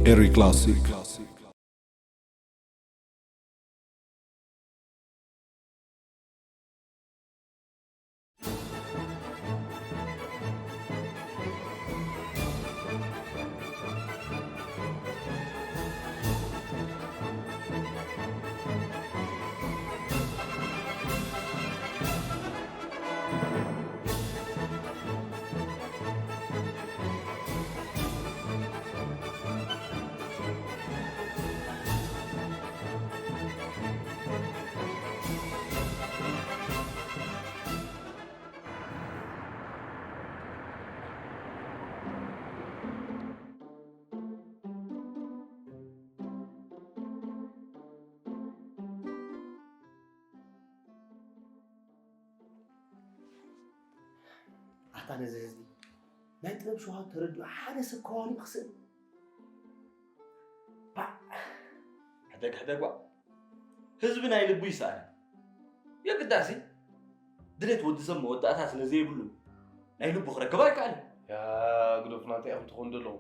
Eric Classic. Eric Classic. ኣታ ነዚ ህዝቢ ናይ ጥበብ ሸውሃት ተረዲኡ ሓደ ሰብ ከዋኒ ክስእል። ባዕ! ሕደግ ሕደግ ባዕ! ህዝቢ ናይ ልቡ ይሰኣል። የግዳሲ ድሌት ወዲ ሰብ መወዳእታ ስለ ዘይብሉ ናይ ልቡ ክረክብ ኣይከኣልን። ያ ግደፉና፣ እንታይ ኢኹም ትኾኑ ዘለኹም?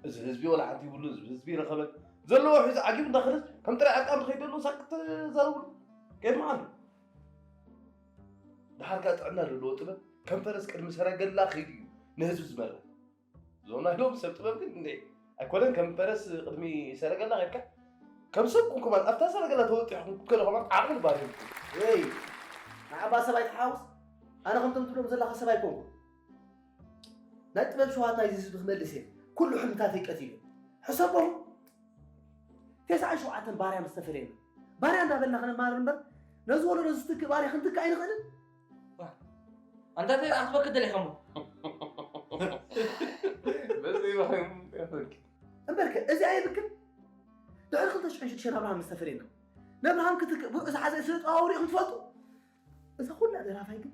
እዚ ህዝቢ ወላ ሓንቲ ይብሉ፣ ህዝቢ ይረኸበን ዘለዎ ሒዙ ዓጊቡ እንዳኸደስ ከም ጥራይ ዕርቃን ዝኸይድ ዘሎ ሳቅ ተዛረብሉ። ከየድምዓሉ። ደሓር ከኣ ጥዕና ዘለዎ ጥበብ ከም ፈረስ ቅድሚ ሰረገላ ከይዱ እዩ ንህዝቢ ዝመርሕ። እዞም ናይ ሎሚ ሰብ ጥበብ ግን እንዴ ኣይኮነን ከም ፈረስ ቅድሚ ሰረገላ ከይድካ ከም ሰብ ኩንኩማን ኣብታ ሰረገላ ተወጢሕኩም ክትከዱ ከማን ዓቕሊ ባር ይብልኩም። ወይ ንዓባ ሰብ ኣይትሓውስ። ኣነ ከምቶም ትብሎም ዘለኻ ሰብ ኣይኮንኩን። ናይ ጥበብ ሸውሃት ናይዚ ህዝቢ ክመልስ እየ። ኩሉ ሕልምታተይ ቀቲለ። ሕሰቦም። ተስዓን ሸውዓተን ባርያ ምስ ተፈለየና ባርያ እንዳበልና ክንማረር እምበር ነዚ ወለዶ ዝትክእ ባርያ ክንትክእ ኣይንኽእልን። ኣንታ እንታይ ክትበክ ደሊኻ እሞ? በዚ ይባህም ያፈክ። እምበርከ እዚ ኣየብክን። ድሕሪ ክልተ ሽሕን ሽዱሽተን ኣብርሃም ምስ ተፈለየና ንኣብርሃም ክትክእ ብኡ ዝሓዘ ስለ ጠዋውሪ ኢኹም ትፈልጡ። እዛ ኩላ ደራፋይ ግን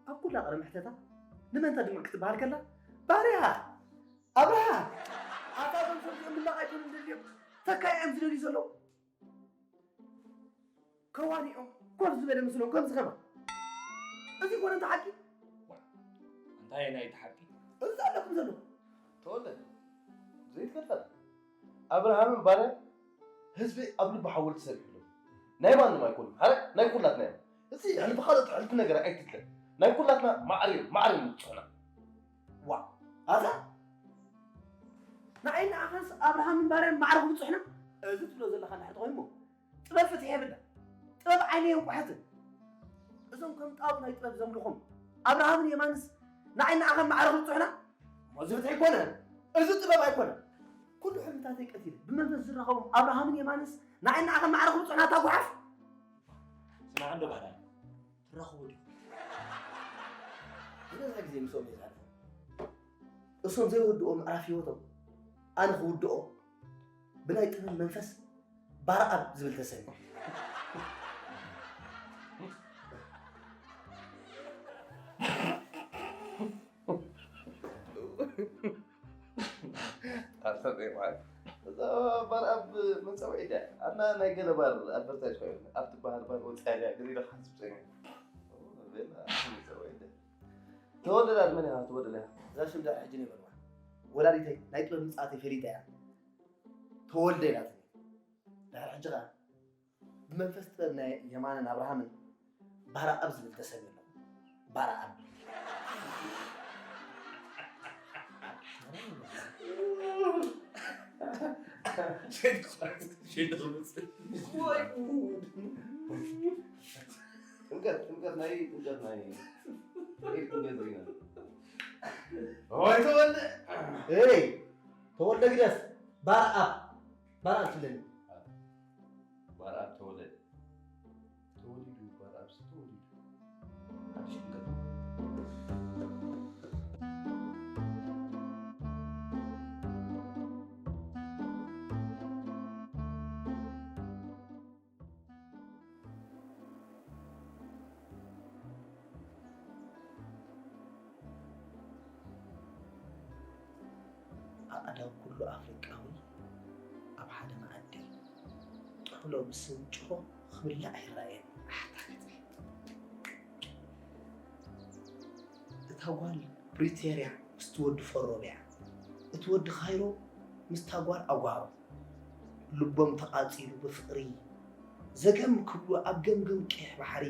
ኣብ ኩላ ቅድሚ ሕተታ ንመንታ ድምዕ ክትበሃል ከላ ባርያ ኣብርሃ ኣታ እዞም ሰብ እዚኦም ምላቕ ኣይኮኑን ደልዮም ተካይ እዮም ዝደልዩ ዘለዉ። ከዋኒኦም ኮፍ ዝበለ ምስሎም ከምዚ ከማ እዚ ኮነ እንተ ሓቂ። እንታይ ናይ እቲ ሓቂ? እዚ ኣለኩም ዘለኹም። ተወልደ ዘይትፈልፈል ኣብርሃምን ባርያን ህዝቢ ኣብ ልቢ ሓወልቲ ሰሪሑሎም። ናይ ማንም ኣይኮኑን፣ ሓረ ናይ ኩላትና እዮም። እዚ ሕልፊ ካልኦት ሕልፊ ነገር ኣይትትለ። ናይ ኩላትና ማዕረ እዮም፣ ማዕረ እዮም ንብፅሑና። ዋ ኣታ ንዓይ ንዓኻስ ኣብርሃምን ባርያን ማዕረ ክብፅሑና? እዚ ትብሎ ዘለኻ እንድሕር ተኾይኑ ጥበብ ፍትሒ የብላ። ጥበብ ዓይነይ የንቋሕትን። እዞም ከም ጣዖት ናይ ጥበብ ዘምልኹም ኣብርሃምን የማንስ ንዓይ ንዓኻን ማዕረ ክብፅሑና? እሞ እዚ ፍትሒ ኣይኮነን። እዚ ጥበብ ኣይኮነን። ኩሉ ሕልምታተይ ቀቲለ ብመንፈስ ዝራኸቦም ኣብርሃምን የማንስ ንዓይ ንዓኻን ማዕረ ክብፅሑና እታ ጓሓፍ? ስማዕ እንዶ ባርያ ትራኸቡ ዲኹም? ዝበዝሐ ግዜ ምስኦም እየ ዝሓልፎ። እሶም ዘይወድኦ ምዕራፍ ህይወቶም ኣነ ክውድኦ ብናይ ጥበብ መንፈስ ባርኣብ ዝብል ተሰምዩ። ኣሰበይ ማለት እዛ ባር ኣብ መጸውዒ ድያ ኣና ናይ ገለ ባር ኣድቨርታይዝ ኮይኑ ኣብቲ ባህር ባር ወጻኢ ድያ ገለ ኢለ ክሓስብ ጸኒሐ። ቤላ መጸውዒ ድያ ተወለዳ ድመን ኢኻ ትወደላ እዛ ሽም ድሕሪ ሕጂ ነው ይበልዋ። ወላዲተይ ናይ ጥበብ ምጽኣተይ ፈሊጣ እያ። ተወልደ ኢላትኒ። ድሕሪ ሕጂ ኸኣ ብመንፈስ ጥበብ ናይ የማንን ኣብርሃምን ባርኣብ ዝብል ተሰምዩ ኣሎ። ባርኣብ። ጥምቀት ጥምቀት ናይ ጥምቀት ናይ ጥምቀት ዜና። ወይ ተወልደ። እይ ተወልደ ግደፍ። ባርኣብ ባርኣብ ትብለኒ። ባርኣብ ተወለደ። ተወሊዱ ባርኣብ ሲ ተወሊዱ። ሓድሽ ጥምቀት። ኣእዳው ኩሉ ኣፍሪቃዊ ጥሕሎ ምስ እንጭኾ ክብላዕ ይረኣየኒ። ኣታ ገጸይ። እታ ጓል ፕሪቶርያ ምስቲ ወዲ ፈሮብያ፣ እቲ ወዲ ካይሮ ምስታ ጓል ኣጓሮ፣ ልቦም ተቓጺሉ ብፍቕሪ፣ ዘገም ክብሉ ኣብ ገምገም ቀይሕ ባሕሪ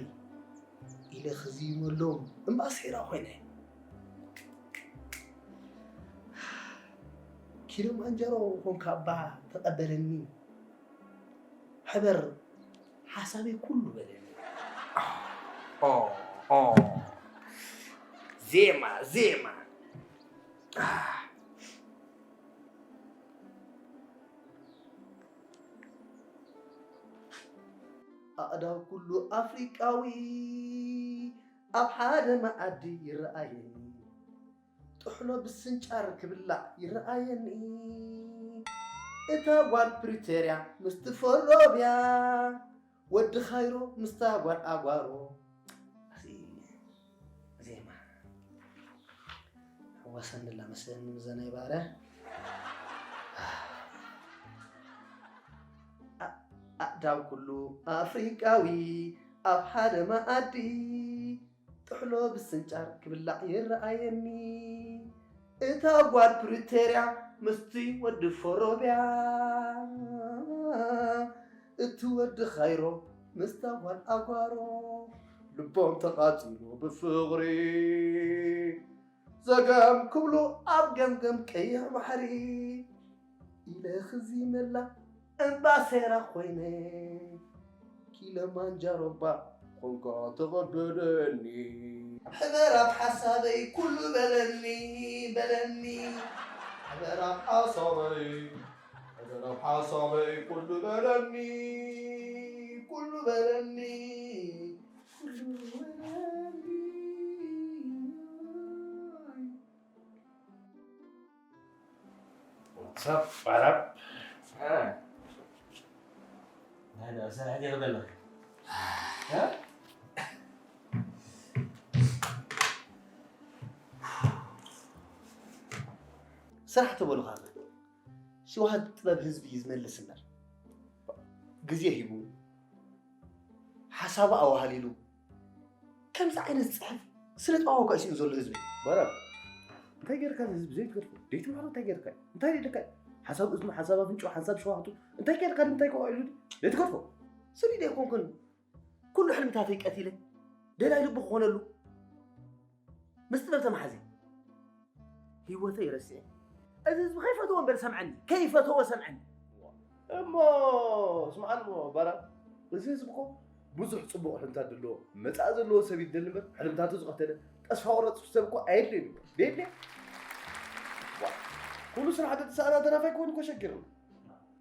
ኢለ ክዝይመሎም እምባ ሰይራ ኮይነ። ኪሎማንጃሮ ኾንካ እባ ተቐበለኒ፣ ሕበር ሓሳበይ ኩሉ በለኒ። ኦ፣ ኦ፣ ዜማ፣ ዜማ። ኣእዳው ኩሉ ኣፍሪቃዊ ኣብ ሓደ መኣዲ ይረኣየኒ። ጥሕሎ ብስንጫር ክብላዕ ይረኣየኒ። እታ ጓል ፕሪቶርያ ምስቲ ፈሮብያ፣ ወዲ ካይሮ ምስታ ጓል ኣጓሮ። እዚ ዜማ ሕወሰንላ መስለኒ ምዘናይ ባረ። ኣ-፣ ኣእዳው ኩሉ ኣፍሪቃዊ ኣብ ሓደ መኣዲ ጥሕሎ ብስንጫር ክብላዕ ይረኣየኒ። እታ ጓል ፕሪቶርያ ምስቲ ወዲ ፈሮብያ፣ እቲ ወዲ ካይሮ ምስታ ጓል ኣጓሮ፣ ልቦም ተቓጺሉ ብፍቕሪ ዘገም ክብሉ ኣብ ገምገም ቀይሕ ባሕሪ ኢለ ክዚመላ እምባ ሰይራ ኮይነ፣ ኪለማንጃሮ እባ ኮንካ ተቐበለኒ። ሕበር ኣብ ሓሳበይ ኩሉ በለኒ፣ በለኒ። ሕበር ኣብ ሓሳበይ፣ ሕበር ኣብ ሓሳበይ ኩሉ በለኒ፣ ኩሉ በለኒ፣ ኩሉ በለኒ። What's up, what up? እ። ናይ ደኣ ስራሕ ዲኻ ዘለኻ? እ? ስራሕ ተበሉኻ፣ ሽውሃት ጥበብ ህዝቢ እዩ ዝመልስ እምበር። ግዜ ሂቡ፣ ሓሳቡ ኣዋህሊሉ፣ ከምዚ ዓይነት ዝጽሕፍ ስነ ጥበባዊ እኳ እዩ ስኢኑ ዘሎ ህዝቢ። በረብ፣ እንታይ ጌርካ ህዝቢ ዘይትገድፎ? ዘይትምሃሮ እንታይ ጌርካ? እንታይ ደልካ? ሓሳብ እዝኑ፣ ሓሳብ ኣፍንጫ፣ ሓሳብ ሸዋህቱ፣ እንታይ ጌርካ ንምንታይ ከውዒሉ ዘይትገድፎ? ስኒ ዶ ኣይኮንኩን ኩሉ ሕልምታተይ ቀቲለ ደላይ ልቡ ክኾነሉ ምስ ጥበብ ተማሓዜ ህይወተይ ረሲዐ። እዚ ህዝቢ ከይፈተዎ እምበር ሰምዐኒ፣ ከይፈተዎ ሰምዐኒ። እሞ ስምዓኒ እሞ በረብ፣ እዚ ህዝቢ እኮ ብዙሕ ጽቡቕ ሕልምታት ዘለዎ፣ መጻኢ ዘለዎ ሰብ ይደሊ እምበር፣ ሕልምታቱ ዝቐተለ፣ ተስፋ ቆረጽ ሰብ እኮ ኣየድልዮን እዩ። ደየድልዮ? ዋ፣ ኩሉ ስራሕ ተተሳእና ደራፋይ ክኾን እኮ ሸጊርና።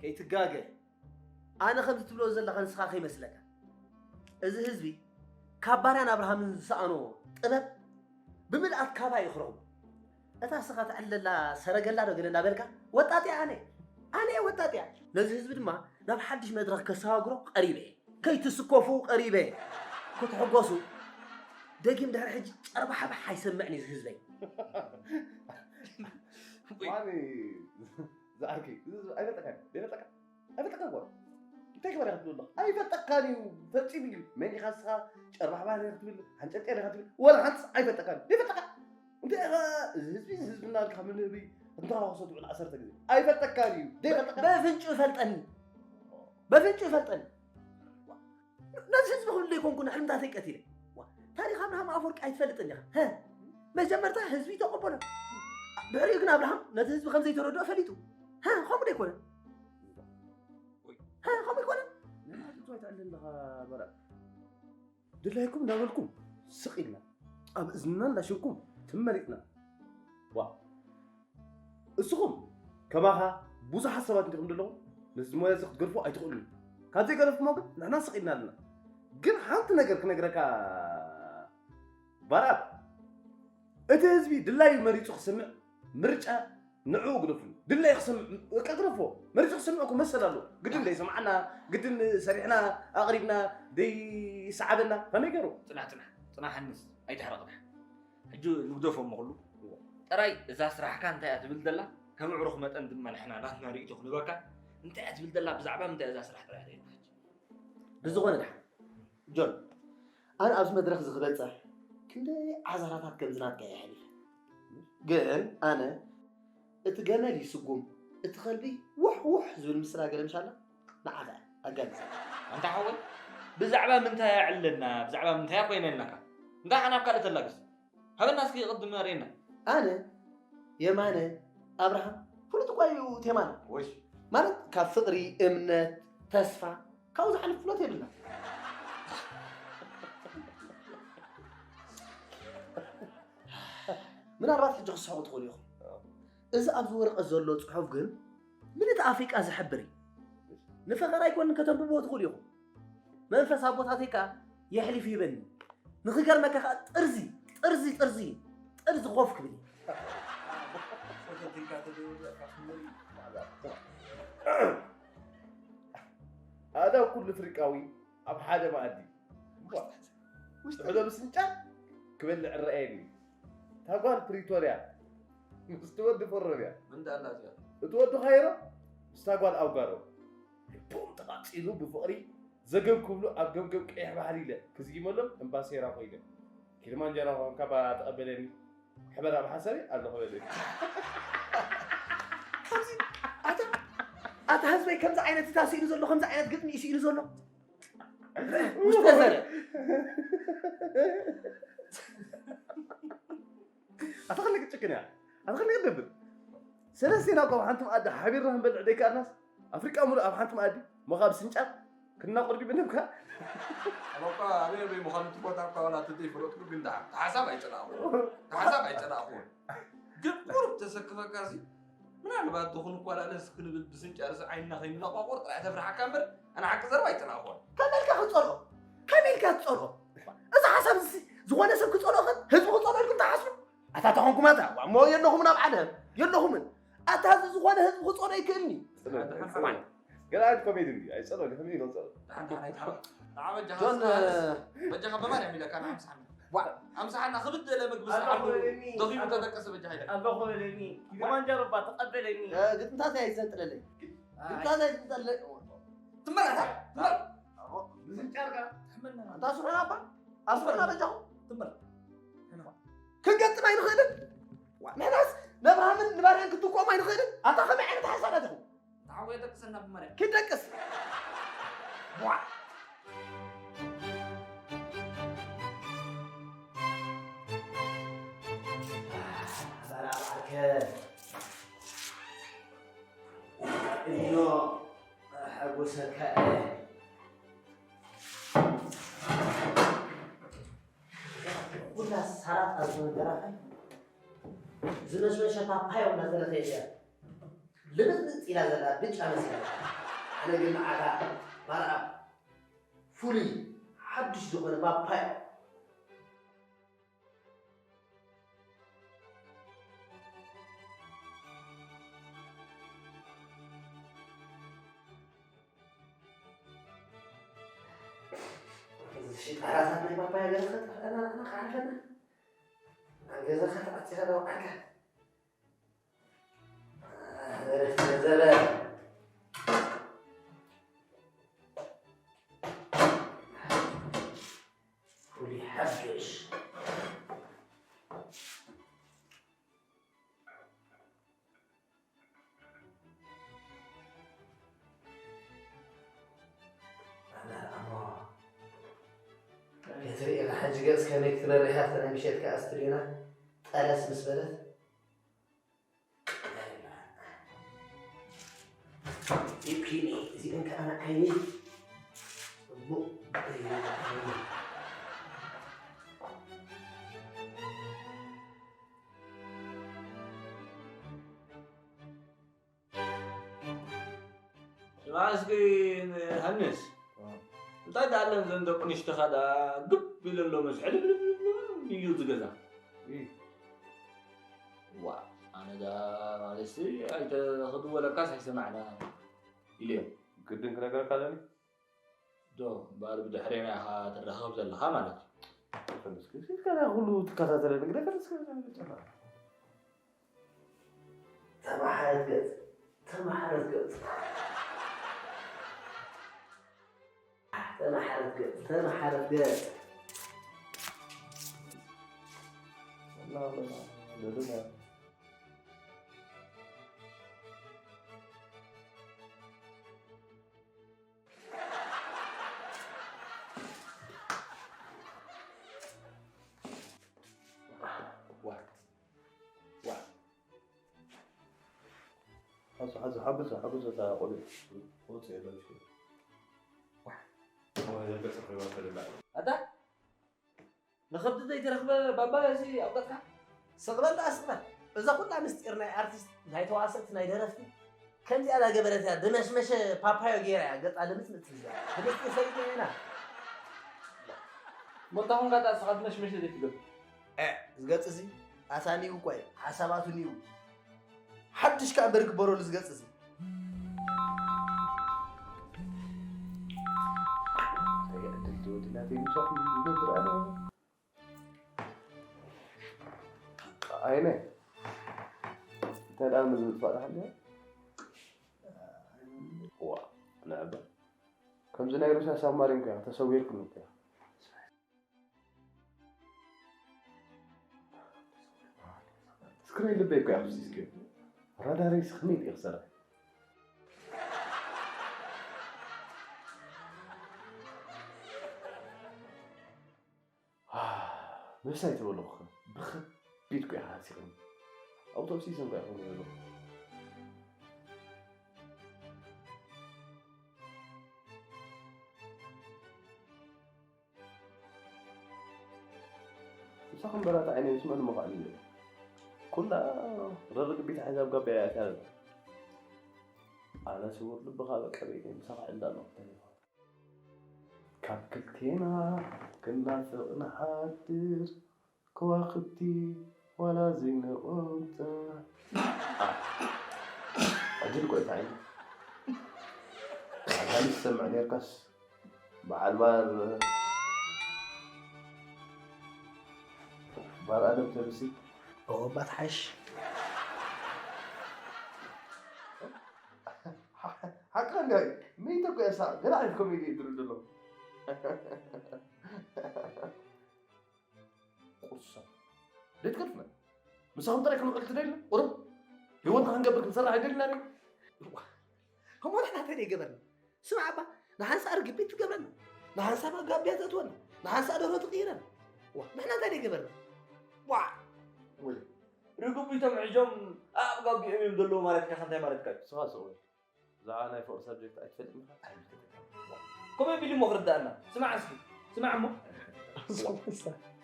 ከይትጋገ። ኣነ ከምዚ ትብሎ ዘለኻ ንስኻ ከይመስለካ። እዚ ህዝቢ ካብ ባርያን ኣብርሃምን ዝሰኣኖ ጥበብ ብምልኣት ካባ እዩ ክረኽቦ። እታ ስኻ ትዕልለላ ሰረገላ ዶ ገለ እንዳበልካ ወጣጢያ ኣነ፣ ኣነ እየ ወጣጢያ። ነዚ ህዝቢ ድማ ናብ ሓድሽ መድረኽ ከሰጋግሮ ቀሪበ እየ። ከይትስከፉ ቀሪበ እየ። ክትሕጎሱ። ደጊም ድሕሪ ሕጂ ጨርባሕባሕ ኣይሰምዕን እዩ እዚ ህዝበይ። ዋኒ ዝዓርከይ፣ እዚ ህዝቢ ኣይፈለጠካን፣ ዘይፈለጠካ? ኣይፈለጠካን እኮ። እንታይ ክበር ኢኻ ትብል ኣለኻ? ኣይፈለጠካን እዩ፣ ፈጺሙ እዩ። መን ኢኻ ንስኻ? ጨርባሕባሕ ኢኻ ትብል፣ ሓንጨርጨር ኢኻ ትብል፣ ወላ ሓንቲ ኣይፈለጠካን እዩ። ዘይፈለጠካ። እንታይ ኢኻ እዚ ህዝቢ፣ እዚ ህዝቢ እናበልካ ምን ህዝቢ እንትራኸሶ ትውዕል ዓሰርተ ግዜ? ኣይፈለጠካን እዩ፣ ዘይፈለጠካ። በፍንጩ ይፈልጠኒ። በፍንጩ ይፈልጠኒ። ነዚ ህዝቢ ክብል ዘይኮንኩ ንሕልምታተይ ቀቲለ። ዋ፣ ታሪኽ ኣብርሃም ኣፈወርቂ ኣይትፈልጥን ኢኻ። ሀ? መጀመርታ ህዝቢ ተቐበሎ። ድሕሪኡ ግን ኣብርሃም ነቲ ህዝቢ ከም ዘይተረድኦ ፈሊጡ። ሀ? ከምኡ ዶ ኣይኮነን? ሀ? ከምኡ ኣይኮነን? ንማለት ኣይትዕል ኣለኻ በረብ። ድላይኩም እንዳበልኩም ስቕ ኢልና፣ ኣብ እዝንና እንዳሸንኩም ትም መሪጽና። ዋ፣ እስኹም ከማኻ ብዙሓት ሰባት እንዲኹም ዘለኹም፣ ነዚ ሞያ እዚ ክትገድፎ ኣይትኽእሉን። ካብ ዘይገደፍኩሞ ግን ንሕና ስቕ ኢልና ኣለና። ግን ሓንቲ ነገር ክነግረካ ባርኣብ፣ እቲ ህዝቢ ድላዩ መሪጹ ክስምዕ ምርጫ ንዕኡ ግደፍሉ። ድላዩ ክሰምዕ፣ በቃ ግደፎ። መሪጹ ክሰምዕ እኮ መሰል ኣለዎ። ግድን ደይሰምዓና፣ ግድን ሰሪሕና፣ ኣቕሪብና፣ ደይሰዓበና፣ ከመይ ገይሩ? ጽናሕ፣ ጽናሕ፣ ጽናሕ፣ ሃንስ፣ ኣይትሕረቕ፣ ጽናሕ። ሕጂ ንግደፎ እሞ ኩሉ። እዎ። ጥራይ እዛ ስራሕካ እንታይ እያ ትብል ዘላ? ከም ኣዕሩኽ መጠን ድማ ንሕና ናትና ርእይቶ ክንበካ። እንታይ እያ ትብል ዘላ? ብዛዕባ ምንታይ እያ እዛ ስራሕ ጥራይ ርእየና ሕጂ? ብዝኾነ ደሓን ጆን፣ ኣነ ኣብዚ መድረኽ እዚ ክበፅሕ ክንደይ ዓዘራታት ከምዚ ናትካ እየ ኣሕሊፈ። ግን ኣነ እቲ ገመል ይስጉም፣ እቲ ከልቢ ውሕ ውሕ ዝብል ምስላ ገለ ምሻላ ንዓኻ እያ ኣጋግዛ። ኣንታ ሓወይ፣ ብዛዕባ ምንታይ ኣዕለና፣ ብዛዕባ ምንታይ ኮይነናካ? እንታይ ሓናብ ካልእ ተላግስ? ሃበና እስኪ ቅድም ኣርእየና። ኣነ የማነ ኣብርሃም ፍሉጥ እኳ እዩ ቴማና። ወይ ማለት ካብ ፍቕሪ፣ እምነት፣ ተስፋ ካብኡ ዝሓልፍ ፍሎት የብልና። ምናልባት ሕጂ ክስሕቑ ትኽእሉ ኢኹም። እዚ ኣብዚ ወረቐት ዘሎ ጽሑፍ ግን ምልእቲ ኣፍሪቃ ዝሕብር እዩ። ንፈኸራ ኣይኮንን ከተንብብዎ ትኽእሉ ኢኹም። መንፈስ ኣቦታተይ ከኣ የሕሊፍ ይህበኒ። ንኽገርመካ ከኣ ጥርዚ ጥርዚ ጥርዚ ጥርዚ ኮፍ ክብል እዩ። ኣዳም ኩሉ ኣፍሪቃዊ ኣብ ሓደ መኣዲ ጥሕሎ ምስንጫ ክበልዕ እረኣየኒ። እታ ጓል ፕሪቶርያ ምስቲ ወዲ ፈረምያ። ምንዳላ እዚኣ እቲ ወዲ ካይሮ ምስታ ጓል ኣውጋሮ ልቦም ተቓጺሉ ብፍቕሪ ዘገብ ክብሉ ኣብ ገምገም ቀይሕ ባሕሪ ኢለ ክዝይመሎም እምባሴራ ኮይነ ኪልማንጃሮ ኮንካ ባራ ተቐበለኒ። ሕበራ ብሓሳበይ ኣለኹ በለኒ። ኣታ ህዝበይ ከምዚ ዓይነት እታ ስኢሉ ዘሎ ከምዚ ዓይነት ግጥሚ እዩ ስኢሉ ዘሎ ውሽጠ ዘረ ኣታ ከለ ክትጭክን እያ ኣታ ከለ ክትደብር ሰለስቴና እኮ ኣብ ሓንቲ መኣዲ ሓቢርና ክንበልዕ ደይከኣልናስ ኣፍሪቃ ሙሉእ ኣብ ሓንቲ መኣዲ ሞኻብ ስንጫር ክናቑር ድዩ ብንብካ ኣበቃ ኣበይ ኣበይ ምዃኑ እቲ ቦታ እኳ ዋላ እቲ ዘይፈለጥኩ ግን ደሓን እቲ ሓሳብ ኣይጨናእኹዎን እቲ ሓሳብ ኣይጨናእኹዎን ግን ቁሩብ ተሰክፈካ ሲ ምናልባት ድኹን እኳ ላለስ ክንብል ብስንጫርስ ዓይንና ከይንነቋቑር ጥራይ ተፍርሓካ እምበር ኣነ ሓቂ ዘረባ ኣይጨናእኹዎን ከመይ ኢልካ ክትጸልኦ ከመይ ኢልካ ክትጸልኦ እዚ ሓሳብ እዚ ዝኾነ ሰብ ክጸልኦ ከ ህዝቢ ክጸልኦ ኢልኩም ትሓስቡ ኣታ ተኾንኩም ኣታ እሞ የለኹምን ኣብ ዓለም የለኹምን ኣታ እዚ ዝኾነ ህዝቢ ክጸልኦ ይክእልኒ ገለ ዓይነት ኮሜዲ እንዲ ኣይጸልኦ ከመይ ኢሎ ጸልኦ ጆን በጃኻ በማርያም ኢለካ ንሓምሳሓና ኣምሳሓና ክብደለ ምግቢ ስራሕሉ ደኺሙ ተጠቀሰ በጃኻ ኢለካ ኣለኹ በለኒ ኪሊማንጃሮ እባ ተቐበለኒ ግጥምታት እያ ይዘንጥለለይ ግጥምታት እያ ይዘንጥለለይ ትመራታ ትመራ ብዝንጫርካ ኣንታ ስሑና እባ ኣስሑና በጃኹ ትመራ ክንገጥም ኣይንኽእልን ንሕናስ ነብርሃምን ንባርያን ክትኮም ኣይንኽእልን ኣንታ ከመይ ዓይነት ሓሳባት ኢኹም ተዓወየ ደቅሰና ብመርያ ክደቅስ በራባርከ እኖ ሓጎሰካ እየ ኩላ ሳራጣ ዝመንገራኸ ዝመሽመሸ ፓፓዮ እናዘለኸ እያ ልብጥብጥ ኢላ ዘላ ብጫ መሲላ ኣነ ግን ንዓኻ ባርኣ ፍሉይ ሓዱሽ ዝኾነ ፓፓዮ ሽጣራታት ናይ ፓፓያ ገለ ከጥፍአና ንዓና ክዓርፈና ኣብ ገዛኻ ተዓፂኻ ደው ዓርካ ዘረ ዘረ ፍሉይ ሓድሽ ክትርኢ ኢኻ ሕጂ ገጽ ከመይ ክትበርህ ኣብቲ ናይ ምሸት ከኣ ስትድዮና ጠለስ ምስ በለት ይብኪኒ እዚአን ከኣ ንዓይኒ ጽቡቕ ስማ እስኪ ንሃንስ እንታይ ደኣለን ዘን ደቂ ንሽትኻ ደኣ ግብ ኢለ ኣሎ መስሕል እዩ ዝገዛ ዋ ኣነ ደኣ ማለትሲ ኣይተኽድወለካስ ኣይሰማዕና ኢለዮም ግድን ክነግረካ ኣለኒ ዶ እምበኣር ብድሕሬና ኢኻ ትራኸብ ዘለኻ ማለት እዩ። ፈለስኪ ከዳ ኩሉ ትከታተለ ንግደ ፈለስኪ ተማሓረት ገጽ ተማሓረት ገጽ ተመሓረት ገጽ፣ ተመሓረት ገጽ። ዋ። ዋ። ሓዙ፣ ሓዙ፣ ሓግዞ፣ ሓግዞ፣ እዛ ቆልዑ። ወጽእ የለን፣ እሺ። ዋ። ወይ፣ ገጽ ርኺባ ተደላ። ኣታ? ንኸብዲ ዘይተረኽበ ባባ እዚ ኣብ ገጽካ? ስቕ በል ደኣ፣ ስቕ በል። እዛ ኩላ ምስጢር ናይ ኣርቲስት፣ ናይ ተዋሰእቲ፣ ናይ ደረፍቲ፣ ከምዚኣ ዳገበረት እያ፣ ድመሽመሸ ፓፓዮ ገይራ እያ ገጻ ልምጽምጽ ትብል። ብምስጢር ፈሊጥና ኢና። ሞታ ኹንካ ደኣ ንስኻ ድመሽመሸ ዘይትገብር? እ፣ እዚ ገጽ እዚ ኣታ ኒው እኳ እዩ፣ ሓሳባቱ ኒው። ሓድሽ ከኣ እምበር ግበረሉ እዚ ገጽ እዚ። እንታይ ዕድል ተወዲላተይ ምሳኹም ዝገብር ኣነ? ኣይነ፣ እንታይ ደኣ ነዚ ምጥፋእ ደሓን ድያ? ዋ፣ ንዕበ። ከምዚ ናይ ሩስያ ሳብማሪን ኮይና ተሰዊርኩም እኮ። ስክሪን ልበይ እኮ እያ ክፍሲስክዮ። ራዳረይስ ከመይ ድየ ክሰርሕ? ምሳይ ተበለኹ ብኸቢድ እኮ ኢኻ ሃሲኽኒ። ኣውቶቡስ ይዘንጋ ኢኹም ዘለኹ። ምሳኹም በራታ ዓይነይ ምስ መን ምዃን እዩ? ኩላ ረርግቢት ሓይዛ ኣብ ጋቢያ እያ እታ። ኣነ ስውር ልብኻ በቃ በይነይ ምሳኻ ዕልዳ ኣለኹ ተሪፋ። ካብ ክልቴና ክናፍቕ ንሓድር ከዋኽብቲ ዋላ ዘይንቑንጸ። ዕድል ቆይታ ዓይኒ። ኣዳም ትሰምዕ ኔርካስ በዓል ባር፣ ባር ኣደም ተብሲ። ኦ፣ ባት ሓሽ። ሓቅኻ እንዲያ እዩ። መይተ እኮ እያ እሳ። ገና ዓይነት ኮሜዲ እዩ ዝድርብ ዘሎ። ቁርሳ። ዘይትገድፍና። ምሳኹም ጥራይ ክንውዕል ትደልዩ? ቁሩብ ህይወትና ክንገብር ክንሰርሕ ኣይደልናን እዩ? እሞ ንሕና እንታይ ደይገበርና? ስማዕ እባ፣ ንሓንሳእ ርግቢት ትገብረና፣ ንሓንሳእ ኣብ ጋቢያ ተእትወና፣ ንሓንሳእ ደርሆ ትቕይረና። ዋ፣ ንሕና እንታይ ደይገበርና? ዋ! ወይ፣ ርግቢቶም ሕዞም ኣብ ጋቢኦም እዮም ዘለዉ ማለትካ ከ እንታይ ማለትካ እዩ? ስኻ ስቕ በል። ብዛዕባ ናይ ፍቕሪ ሳብጀክት ኣይትፈልጥን ኢኻ? ከምኡ ኣቢሉ እሞ ክርድኣና። ስማዕ እስኪ፣ ስማዕ እሞ።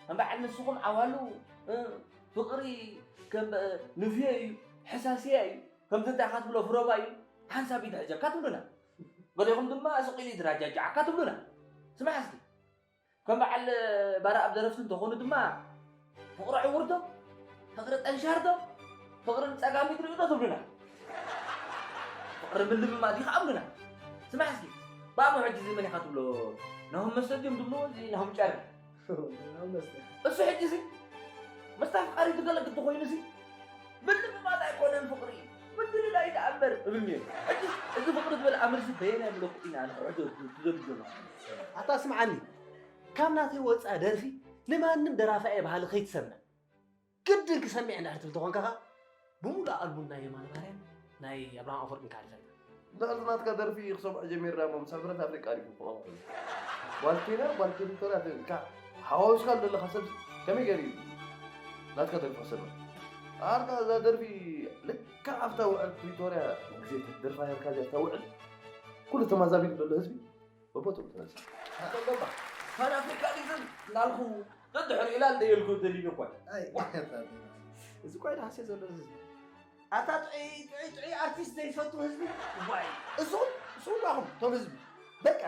ከም በዓል ንስኹም ዓዋሉ፣ እ፣ ፍቕሪ ከም፣ እ፣ ንፍዮ እዩ፣ ሕሳስያ እዩ። ከምዚ እንታይ ኢኻ ትብሎ ፍረባ እዩ፣ ሓንሳብ ይድሕጀካ ትብሉና። ገሊኹም ድማ ስቕ ኢሉ ይድራጃጃዓካ ትብሉና። ስማዕ እስኪ፣ ከም በዓል ባርኣብ ደረፍቲ እንተኾኑ ድማ ፍቕሪ ዕውርዶ፣ ፍቕሪ ጠንሻርዶ፣ ፍቕሪ ንጸጋሚት ርእዶ ትብሉና። ፍቕሪ ምልምማድ እዩ ከኣ ብሉና። ስማዕ እስኪ፣ ባሞ ሕጂ እዚ መን ኢኻ ትብሎ? ናሆም መስተ ድዮም ትብልዎ? እዚ ናሆም ጨር። ናሆም መስተ። እሱ ሕጂ እዚ መስተ ኣፍቃሪ ትገለግል ተኾይኑ እዚ ምልምማድ ኣይኮነን ፍቕሪ፣ ምድልላይ ደኣ እምበር እብል ነይሩ። ሕጂ እዚ ፍቕሪ ዝበል ኣምርሲ በየናይ ምለኩ ኢና ንሕሕዶ ትዘልጆ ኣለኹ? ኣታ ስምዓኒ፣ ካብ ናተይ ወጻኢ ደርፊ ንማንም ደራፋየ ባህሊ ከይትሰምዕ። ግድን ክሰምዕ እንድሕር ትብል ተኾንካ ኸኣ፣ ብምሉእ ኣልቡም ናይ የማነ ማርያም፣ ናይ ኣብርሃም ኣፈወርቂ ካልእ ፋይዳ። እንድሕር ናትካ ደርፊ ክሰምዖ ጀሚርና እሞ፣ ምስ ሕብረት ኣፍሪቃ ዲኹም ክቐቕሉ? ጓል ኬንያ፣ ጓል ፕሪቶርያ ትብል፣ እካ ሓዋዊስካ ዘለኻ ሰብ ከመይ ገይሩ እዩ ናትካ ደርፊ ክሰምዕ? ኣርካ እዛ ደርፊ ልክዕ ኣብታ ውዕል ፕሪቶርያ ግዜ ደርፋ ነርካ፣ ኣብታ ውዕል ኩሉ ተማዛቢሉ ዘሎ ህዝቢ በቦትኡ ተነሳ። ኣቶ ገባ፣ ፓን ኣፍሪካ ዲግን እናልኩ ደድሕሪኡ ኢላ ልደየልኩ ደሊኒ እኳ። ኣይ፣ እዚ እኳ እዩ ደሃስዮ ዘሎ ህዝቢ። ኣታ ጥዑይ፣ ጥዑይ፣ ጥዑይ ኣርቲስት ዘይፈቱ ህዝቢ። ዋይ፣ እሱ፣ እሱ እኳኹም፣ እቶም ህዝቢ። በቃ።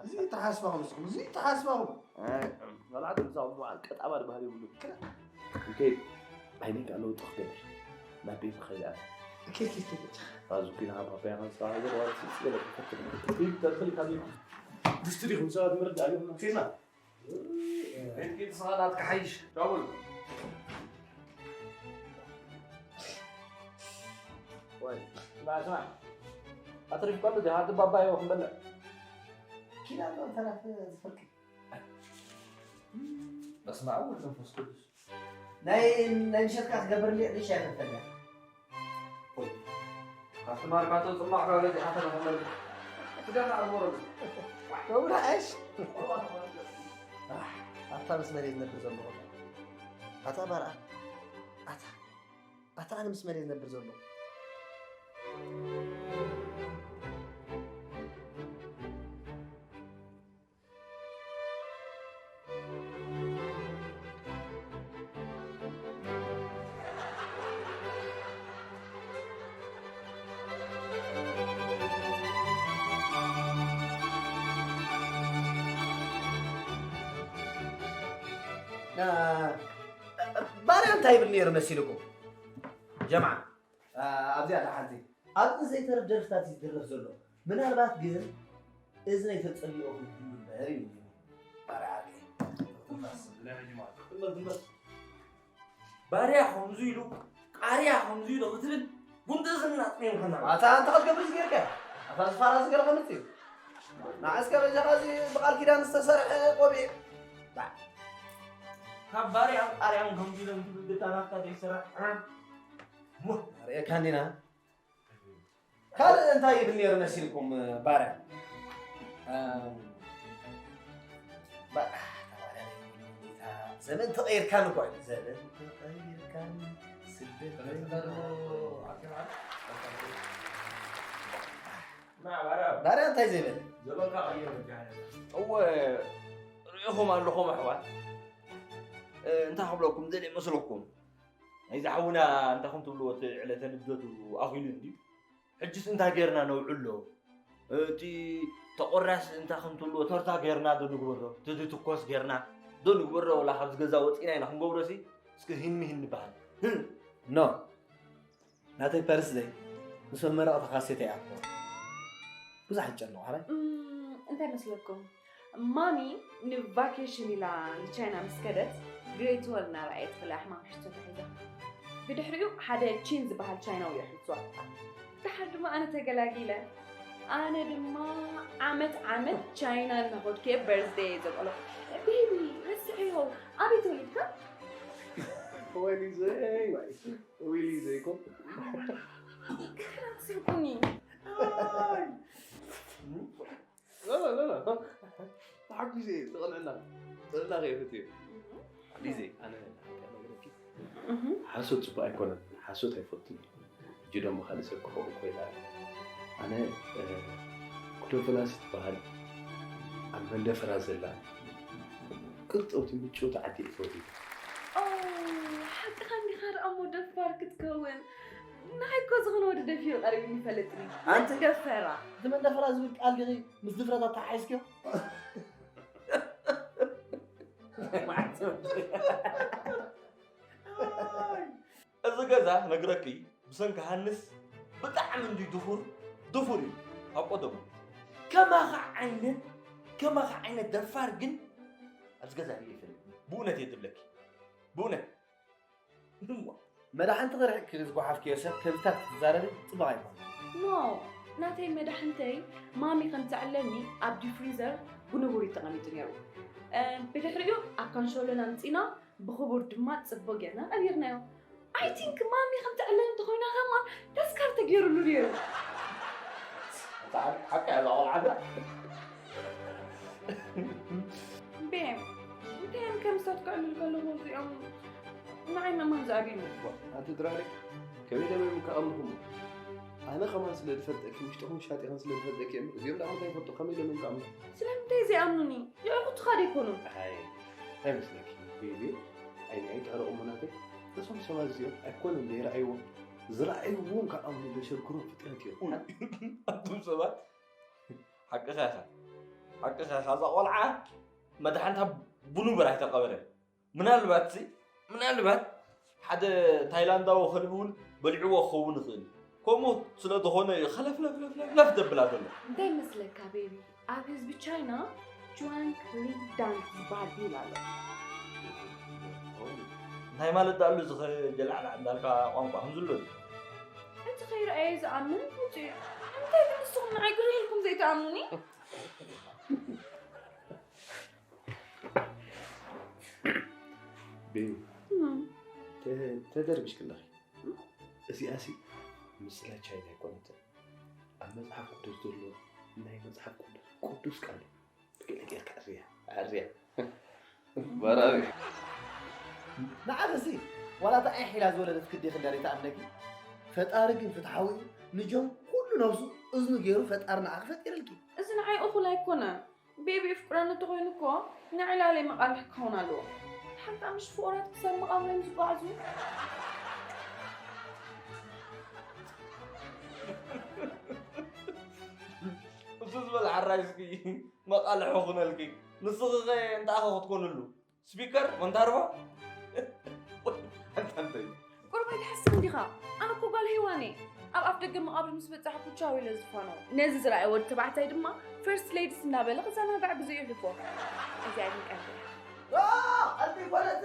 እዚ ተሓስባኹም ንስኹም፣ እዚ ተሓስባኹም። ኣይ፣ መብዛሕትኡ ምሳኹም መዓል ቀጣባ ዝበሃል የብሉን። ክላ። እንከይ ዓይነይ ከኣ ለውጢ ክገብር ናብ ቤት ክኸይድ ኣነ። እከ፣ እከ፣ እከ፣ እከ። ኣዚ ኩናኻ ፓፓያ ከንስኻ ሃገር ዋላ ስልሲ ገለ ክፈትል። ኢድ ተርፍል ካብ ኢድ። ድስቲ ዲኹም ሰባት ምርዳእ ኣለኩም። ኬና። ቤት ጌት ስኻ ናትካ ሓይሽ። ዳቡል። ወይ፣ ስማዕ፣ ስማዕ። ኣትሪፍካ ኣሎ ዲኻ? ኣቲ ባባዮ ክንበልዕ። ኪዳን ተረፈ ዝፈርቂ። በስመ አብ ወወልድ ወመንፈስ ቅዱስ። ናይ ናይ ምሸትካ ክገብር እንዲ ሪሻ ይፈተልያ። ወይ ካብቲ ማርካቶ ጽማቕ ጋር ገዚኣ ተረፈለ። ትደፋ ኣልቦሮ። ወብራ እሽ። ኣታ ምስ መሬት ነብር ዘሎ። ኣታ ባርኣ። ኣታ ኣታ ኣነ ምስ መን እየ ዝነብር ዘሎ? ባርያ እንታይ ይብል ነይሩ መሲልኩም? ጀምዓ ኣብዚኣ ኣላ ሓንቲ ኣብቲ ዘይተርፍ ደርፍታት እዩ ዝድረፍ ዘሎ። ምናልባት ግን እዚ ናይ ተጸሊኦ ክህሉ እምበር እዩ። ባርያ ዓርከይ። ባርያ ከምዚ ኢሉ ቃርያ ከምዚ ኢሉ ክትብል ጉንጥዝና ጥሜምከና ኣታ ኣንታ ክትገብር ዝገርካ ኣታ ዝፋራ ዝገርካ ምጽ እዩ። ንዓስከ በጃኻ እዚ ብቃል ኪዳን ዝተሰርሐ ቆቢዕ ካብ ባርያን ቃርያን ከምዚ ኢሎም ትብል ድታ ናፍታ ዘይሰራሕ ርኤካ እንዲና። ካልእ እንታይ ይብል ነይሩ መሲልኩም ባርያ? ዘመን ተቐይርካን እኮ እዩ። ዘመን ተቐይርካን ስደት ባርያ እንታይ ዘይበለ? እወ ርኢኹም ኣለኹም ኣሕዋት። እንታይ ክብለኩም ዘለ መስለኩም? ናይዚ ሓውና እንታይ ከም ትብልዎ እቲ ዕለተ ልደቱ ኣኺሉ እንድዩ። ሕጅስ እንታይ ጌርና ነውዕሎ? እቲ ተቆራስ እንታይ ከም ትብልዎ ቶርታ ጌርና ዶ ንግበሮ? እቲ ዝትኮስ ጌርና ዶ ንግበሮ? ወላ ካብዚ ገዛ ወፂና ኢና ክንገብሮ ሲ እስኪ ህን ምህን ንበሃል። ኖ ናተይ ፐርስ ደይ ምስ መመረቕቲ ካሴት ይኣትዎ ብዙሕ ይጨነቑ ሓራይ እንታይ መስለኩም? ማሚ ንቫኬሽን ኢላ ንቻይና ምስ ከደት ግሬት ወል እናረኣየት ከላ ሕማም ሕቶ ተሒዛ። ብድሕሪኡ ሓደ ቺን ዝበሃል ቻይናዊ ኣሕልፍዋ። ደሓር ድማ ኣነ ተገላጊለ። ኣነ ድማ ዓመት ዓመት ቻይና እናኸድኩ እየ በርዝደይ ዘብዕሎ። ቤቢ ረስዕዮ ኣበይ ተወሊድካ? ወሊዘይ ዊሊ ዘይኮ ክራትስቁኒ። لا لا لا لا تحكي زي تغنى لنا تغنى غير فتي ليزي انا حسوت سبا ايكون حسوت هي فتي جدا مخالص كو كويلا انا كدو فلاس تبهل عم بندفر ازلا ቅልጥውቲ ምጭውቲ ዓዲ እዩ ፈትዩ። ሓቅኻ እንዲኻ ደኣ እሞ ደፋር ክትከውን። ንዓይ እኮ ዝኾነ ወዲ ደፊሩ ቀሪቡ ይፈልጥኒ። ኣንቲ ደፈራ። እቲ መንደፈራ ዝብል ቃል ዲኺ ምስ ድፍረት ኣተሓሒዝክዮ? እዚ ገዛ ክነግረኪ ብሰንኪ ሃንስ ብጣዕሚ እንዲ ድፉር ድፉር እዩ ካብ ቀደሙ። ከማኻ ዓይነት ከማኻ ዓይነት ደፋር ግን ኣብዚ ገዛ ሪኤ ይፈልጥ ብእውነት እየ ዝብለኪ ብእውነት። መዳሕንቲ ክርሕቅኪ ዝጓሓፍክዮ ሰብ ከምዚታት ክትዛረቢ ፅቡቕ ኣይኮነን። ኖ ናተይ መዳሕንተይ ማሚ ከም ትዕለኒ ኣብ ዲፍሪዘር ብንቡር እዩ ተቐሚጡ ነይሩ። ብድሕሪኡ ኣብ ካንሸሎና ኣምፂና ብኽቡር ድማ ጽቡቕ ጌርና ቀቢርናዮ። I think ማሚ ከም ትዕለኒ እንተኾይና ከማን ተስካር ተገይሩሉ ነይሩ። ሓቂ እያ እዛ ቆልዓ እዛ። ቤም እንታይ እዮም ከም ሰብ ክዕልል ከለኹ እዚኦም ንዓይ ምእማን ዝኣብዩኒ። ኣንቲ ድራሪ ከመይ ደመም ክኣምንኹም ኣነ ከማን ስለ ዝፈልጠኪ ውሽጥኹም ሻጢኸን ስለ ዝፈልጠኪ እዮም እዚኦም ደኣ እንታይ ይፈልጡ ከመይ ደመም ክኣምኑ ስለምንታይ ዘይኣምኑኒ? የዕሩኽትኻ ዶ ኣይኮኑን? ኣይ እንታይ መስለኪ ቤቢ ዓይኒ ኣይትሕረቑ እሞ ናተይ እዞም ሰባት እዚኦም ኣይኮነን ዘይረኣይዎም ዝረኣይዎም ከኣ እሞ ዘሸግሩ ፍጥረት እዮም ኣንቱም ሰባት ሓቅኻ ኢኻ ሓቅኻ ኢኻ እዛ ቆልዓ መድሓንታ ብኑበር ኣይተቐበለን ምናልባት ምናልባት ሓደ ታይላንዳዊ ከልቢ እውን በሊዕዎ ክኸውን ይኽእል ከምኡ ስለ ዝኾነ እዩ ኸለፍለፍለፍለፍ ዘብላ ዘሎ እንታይ ይመስለካ ቤቢ ኣብ ህዝቢ ቻይና ጁዋንግ ሊ ዳንግ ዝበሃል ብሂል ኣሎ እንታይ ማለት ዳሉ ዝኸጀላዕላ እንዳልካ ቋንቋ ከም ዝሎ እቲ ከይረኣየ ዝኣምን ውፅኡ እንታይ ግን ንስኹም ንዓይ ግርህ ኢልኩም ዘይትኣምኑኒ ቤቢ፣ ተ-፣ ተደርቢሽ ከለኺ፣ እዚኣሲ ምስላ ቻይና ኣይኮነትን። ኣብ መጽሓፍ ቅዱስ ዘሎ ናይ መጽሓፍ ቅዱስ ቅዱስ ቃል እዩ። ገለ ጌርካ ኣርእያ፣ ኣርእያ። በራሪ። ንዓኺሲ ዋላ እታ ዒሕ ኢላ ዝወለደት ክዴኺ እንዳርኢታ ኣምነኪ። ፈጣሪ ግን ፍትሓዊ እዩ። ንጆን ኩሉ ነብሱ እዝኑ ገይሩ ፈጣሪ ንዓኺ ፈጢርልኪ። እዚ ንዓይ እኹል ኣይኮነን። ቤቢ የፍቅረኒ እንተኾይኑ እኮ ንዕላለይ መቓልሕ ክኸውን ኣለዎ። ሓንታ ምሽ ፍቑራት ክሳብ መቓብሮም ዝጓዓዙ። እሱ ዝበል ሓራይ እስኪ መቓልሕ ኹነልኪ። ንስኺ ኸ እንታይ ኢኺ ክትኮንሉ? ስፒከር? መንታርባ? ኣንታ እንታይ? ቁሩብ ኣይትሓስብን ዲኻ? ኣነ እኮ ጓል ሄዋን እየ። ኣብ ኣፍ ደገ መቓብር ምስ በጻሕኩ ቻው ኢለ ዝፋነው። ነዚ ዝረኣየ ወዲ ተባዕታይ ድማ ፈርስት ሌዲስ እናበለ ክዘናጋዕ ግዜ የሕልፎ። እዚኣ ግን ቀልዲ እያ። ኦ፣ ኣልቢ ጓለት!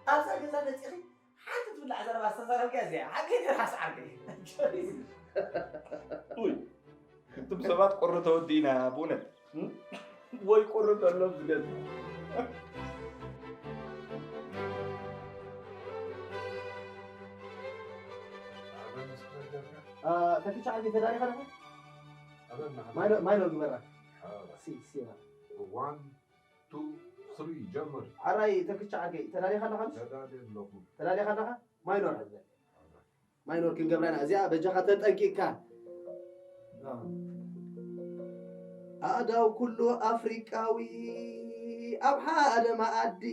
ኣብዛ ገዛ መጺኺ ሓንቲ ትብላዕ ዘረባ ዝተዛረብክያ እዚኣ። ሓቂ ዲኻ ሰዓርከይ? ኡይ፣ እቶም ሰባት ቁሪ ተወዲእና ብእውነት። እም? ወይ ቁሪ ተሎም ዝገዝ። አ፣ ተኪቻ ዓቢ ተዳሪኻ ኣለኻ? ማይኖ-፣ ማይኖ ግበራ። ሲ፣ ሲ፣ ሲ። One, two, three፣ ጀምር። ዓራይ ተኪቻ ዓርከይ፣ ተዳሪኻ ኣለኻ? ተዳልየ ኣለኹ። ተዳሪኻ ኣለኻ? ማይኖር ሕዝበል። ማይኖር ክንገብራ ኢና። እዚኣ በጃኻ ተጠንቂቕካ። ኣእዳው ኩሉ ኣፍሪቃዊ ኣብ ሓደ መኣዲ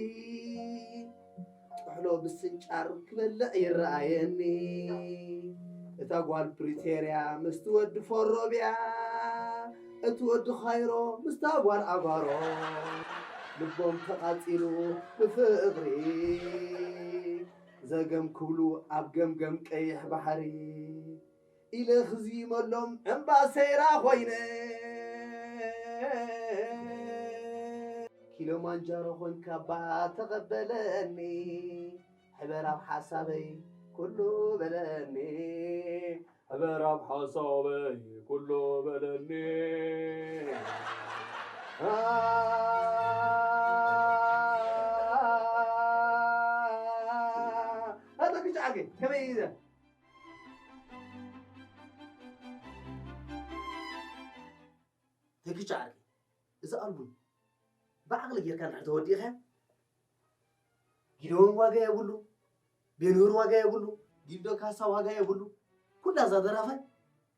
ጥሕሎ ብስንጫር ክበልዕ ይረኣየኒ። እታ ጓል ፕሪቶርያ ምስቲ ወዲ ፎሮብያ፣ እቲ ወዲ ካይሮ ምስታ ጓል ኣጓሮ ልቦም ተቓጺሉ ብፍቕሪ። ዘገም ክብሉ ኣብ ገምገም ቀይሕ ባሕሪ ኢለ ክዝይመሎም እምባሰይራ ኮይነ። ኪሎማንጃሮ ኮንካ እባ ተቐበለኒ፣ ሕበር ኣብ ሓሳበይ ኩሉ በለኒ። ሕበር ኣብ ሓሳበይ ኩሉ በለኒ። አ-፣ ኣታ ክጫዓገ ከመይ ኢለ? ተኪቻ ዓርከይ፣ እዚ ኣልቡም ብዓቕሊ ጌርካ እንድሕር ተወዲእኻዮ፣ ጊደዎን ዋጋ የብሉ፣ ቤንሁር ዋጋ የብሉ፣ ጊልዶ ካሳ ዋጋ የብሉ። ኩላ እዛ ደራፋይ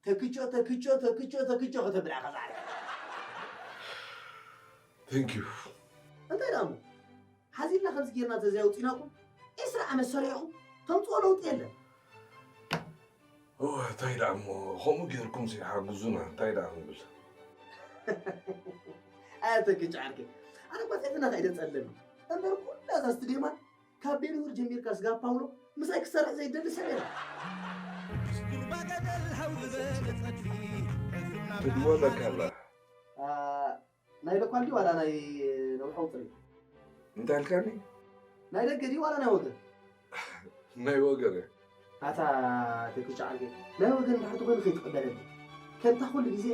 ተኪቾ፣ ተኪቾ፣ ተኪቾ፣ ተኪቾ ከተብል ኢኻ ዛዕባ። Thank you። እንታይ ደኣ እሞ? ሓዚልና ከምዚ ጌርና ተዘያውፂናኩም፣ ዒስራ ዓመት ሰሪሕኹም ተምፅኦ ለውጢ የለን። ኦ፣ እንታይ ደኣ እሞ፣ ከምኡ ጌርኩም ሲ ሓግዙና፣ እንታይ ደኣ ንብል? ኣየ ተኪቻ ዓርከይ፣ ኣነ እኳ ጸይፍና እንታይ ደጸለኒ? እምበር ኩላ እዛ ስቱድዮማ ካብ ቤንሁር ጀሚርካ ስጋብ ፓውሎ ምሳይ ክሰርሕ ዘይደሊ ሰብ የለን። ትድወለካ ኣላ። አ፣ ናይ ሎካል ድዩ ዋላ ናይ ነዊሕ ቁጽሪ? እንታይ ኢልካኒ? ናይ ደገ ድዩ ዋላ ናይ ወገን? ናይ ወገን እየ። ኣታ ተኪቻ ዓርከይ፣ ናይ ወገን እንድሕር ተኾይኑ ከይትቕበለኒ። ከምታ ኩሉ ግዜ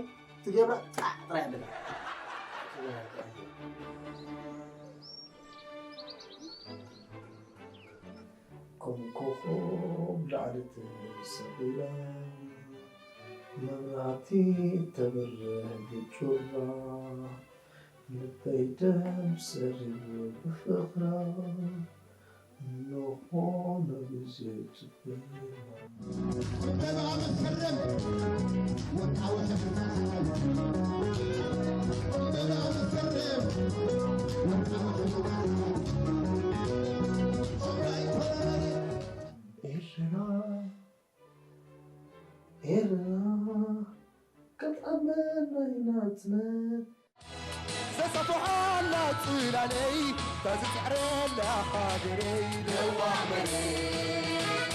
ትገብራ ጻዕ ጥራይ ኣለካ። ከም ኮኾብ ላዕሊ ትስቕ ኢላ፣ መብራህቲ እተብርህ ብጩራ፣ ልበይ ደም ሰሪሩ ብፍቕራ፣ ንኾነ ግዜ ጽበያ። ኤርትራ፣ ኤርትራ፣ ከም ኣመል ናይ ናጽነት። ዘሳፍሓላ ጽላለይ፣ እታ ዝጽዕረላ ሃገረይ፣ ለዋህ መሬት።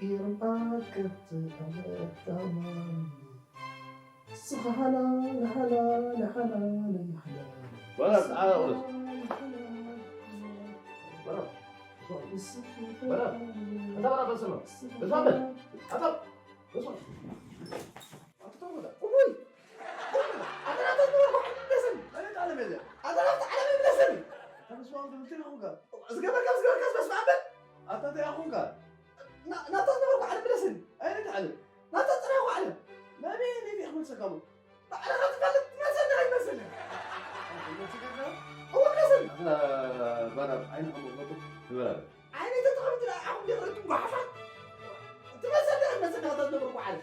ኢርምኣ ከብቲ ኣመጣማኒ። ስኻ ሓላል፣ ሓላል፣ ሓላል፣ ሓላል። በላ፣ ጻዕዳ ቁርስ። በላ። በላ። እታ በላ፣ በስመ። እታ በላ። እታ በላ። በስመ። ኣታ ተወዳ። እውይ! ኣታ ናታ ዝነበርኩ ዓለም ይብለሰኒ። ኣታ ናታ ዓለም ይብለሰኒ። ኣታ በስመ ኣብ ትብል ትሪኹ ጋር። ዝገበርካ ዝገበርካ በስመ ኣብ በል። ኣታ እንታይ ኣኹም ጋር? ና-፣ ናታ ዝነበርኩ ዓለም ይብለሰኒ። ኣይነት ዓለም? ናታ ዝጸናሕኩ ዓለም። ናበይ፣ ናበይ ክመልሰካ እሞ? ባዕልኻ ትፈልጥ ትመልሰኒ ኣይመስልን። እወ፣ ይመስል። ኣታ ባና ዓይኒ ከም ወጥቶ ትበላለ። ዓይኒ ተተኸፍት ደኣ ዓኹም ደረቱ ጓሓፋት። ትመልሰኒ ኣይመስልን፣ ኣታ ዝነበርኩ ዓለም።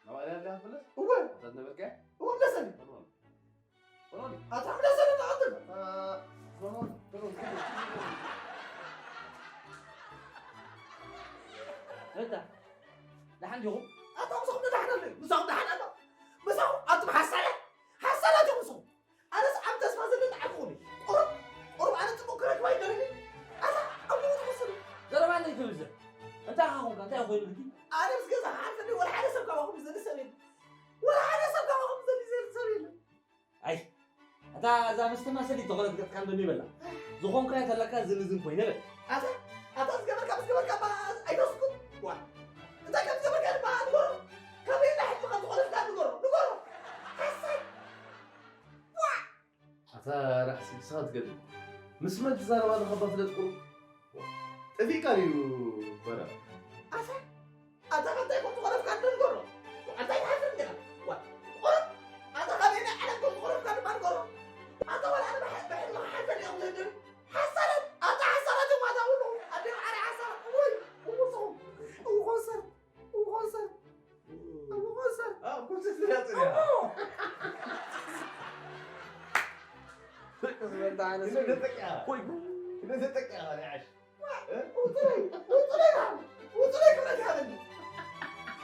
ናባይ ደኣ ትመልስ? እወ። ኣታ ዝነበርካያ? እወ፣ መለሰኒ። ተማም። ኣታ መለሰኒ፣ ተቐጥል። ኣታ፣ ተማም፣ ተማም። እታ፣ ደሓን ዲኹም? ኣታ ምሳኹም ደሓን ኣሎ። ምሳኹም ደሓን ኣሎ። ምሳኹም ኣቱም ሓሳዳት፣ ሓሳዳት ኢኹም ምሳኹም። ኣነስ ኣብ ተስፋ ዘለኒ ዓኹም። ቁሩብ፣ ቁሩብ ኣነ ጽቡቕ ክረክባ ይደልኒ። ኣታ ኣብ ሞት ሓሰብ። ዘረባ እንታይ ትብል ዘ-? እንታይ ኢኻ ኾንካ? እንታይ ኮይኑ ግዲ? ኣነ ምስ ገዛ ክሓልፈኒ ወላ ሓደ ሰብ ካባኹም ዝደሊ ሰብ የለን። ወላ ሓደ ሰብ ካባኹም ዝደሊ ሰብ የለን። ኣይ፣ እታ እዛ መስተማሰሊት ዝኾነት ገጽካ እንደኒ በላ። ዝኾንካዮ ተለካ ዝልዝን ኮይነ በል። ኣታ፣ ኣታ ዝገበርካ ምስ ገበርካ እባ ኣይተስኩት። ዋ። እንታይ ከም ዝገበርካ ድማ ንገሮ። ከመይ ኢልካ ሕጂ ከም ዝኾነትካ ንገሮ። ንገሮ። ሓሳይ። ዋ። ኣታ ራሕሲ ንስኻ ትገድል። ምስ መን ትዛረብ ኣለኻ እባ ፍለጥ ቁሩብ። ጠፊእካ ድዩ በራ? ኣታ፣ ኣታ ካብ እንታይ ከም ዝኾነትካ እንዶ ንገሮ። ኣታ ኣይትሓፍር እንዲኻ። ዋ፣ ቁሩብ ኣታ ካበየናይ ዓለም ከም ዝኾነትካ ድማ ንገሮ። ኣታ ዋላ ኣነ ብሓ-፣ ብሕልሚ ክሓልፈኒ እዮም ዘደሉ። ሓሳዳት፣ ኣታ ሓሳዳት እዮም ኣታ ኩሉ። ኣደ መዓረ ሓሳዳት። እውይ፣ እውይ፣ እውይ፣ ኮንሰርት፣ እውይ፣ ኮንሰርት፣ እውይ፣ ኮንሰርት። ኣብ ኮንሰርት ትሪኣ ጽኒሓ። እሞ። ደቂ ዝበልታ ኣነ ክልተ ሰብ። ጠቂዓ። ወይ ጉድ። ክልተ ጠቂዓ፣ ናይ ዓሽ። ውጹለይ፣ ውጹለይ፣ ውጹለይ ክብረት ይሃበኒ።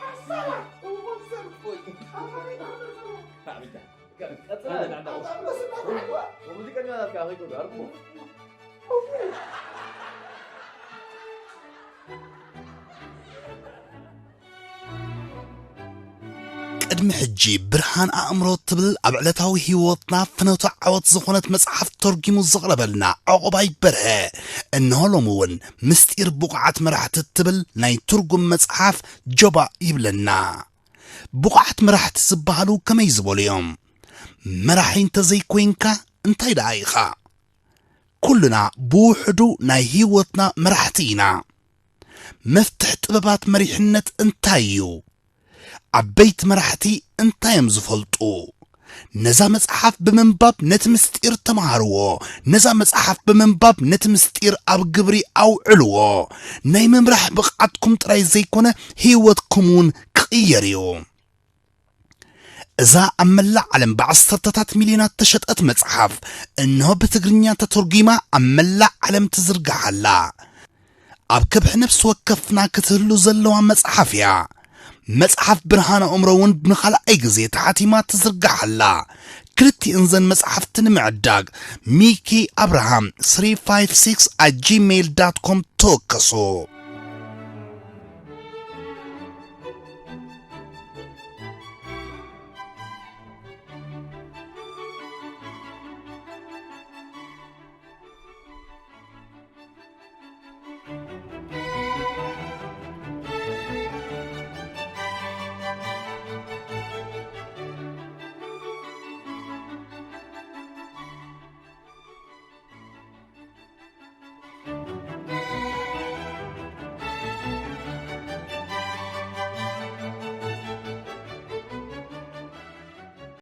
ሓሳዳት፣ እውይ፣ ኮንሰርት። ወይ። ኣታ ቤት ኣታ ሰብኣይ። ኣታ ቤት። ቀጽላ፣ ቀጽላ። ኣታ ቤት። ሙዚቀኛ ናትካ ከይኮነ፣ ኣርኩ። ቅድሚ ሕጂ ብርሃን ኣእምሮ ትብል ኣብ ዕለታዊ ህይወትና ፍኖተ ዓወት ዝኾነት መጽሓፍ ተርጒሙ ዘቕረበልና ዑቕባይ በርሀ፣ እንሆ ሎሚ እውን ምስጢር ብቑዓት መራሕቲ እትብል ናይ ትርጉም መጽሓፍ ጀባ ይብለና። ብቑዓት መራሕቲ ዝበሃሉ ከመይ ዝበሉ እዮም? መራሒ እንተዘይኮይንካ እንታይ ደኣ ኢኻ? ኩልና ብውሕዱ ናይ ህይወትና መራሕቲ ኢና። መፍትሕ ጥበባት መሪሕነት እንታይ እዩ? ዓበይቲ መራሕቲ እንታይ እዮም ዝፈልጡ? ነዛ መጽሓፍ ብምንባብ ነቲ ምስጢር ተማሃርዎ። ነዛ መጽሓፍ ብምንባብ ነቲ ምስጢር ኣብ ግብሪ ኣውዕልዎ። ናይ ምምራሕ ብቕዓትኩም ጥራይ ዘይኮነ ህይወትኩም እውን ክቕየር እዩ። እዛ ኣብ መላእ ዓለም ብዓሰርተታት ሚልዮናት ተሸጠት መጽሓፍ፣ እንሆ ብትግርኛ ተተርጒማ ኣብ መላእ ዓለም ትዝርጋሕ ኣላ። ኣብ ከብሒ ነፍሲ ወከፍና ክትህሉ ዘለዋ መጽሓፍ እያ። መጽሓፍ ብርሃን ኣእምሮ እውን ንኻልኣይ ግዜ ተሓቲማ ትዝርጋሕ ኣላ። ክልቲእን ዘን መጽሓፍቲ ንምዕዳግ ሚኪ ኣብርሃም ትሪ ፋይቭ ሲክስ ኣት ጂሜይል ዳት ኮም ተወከሱ።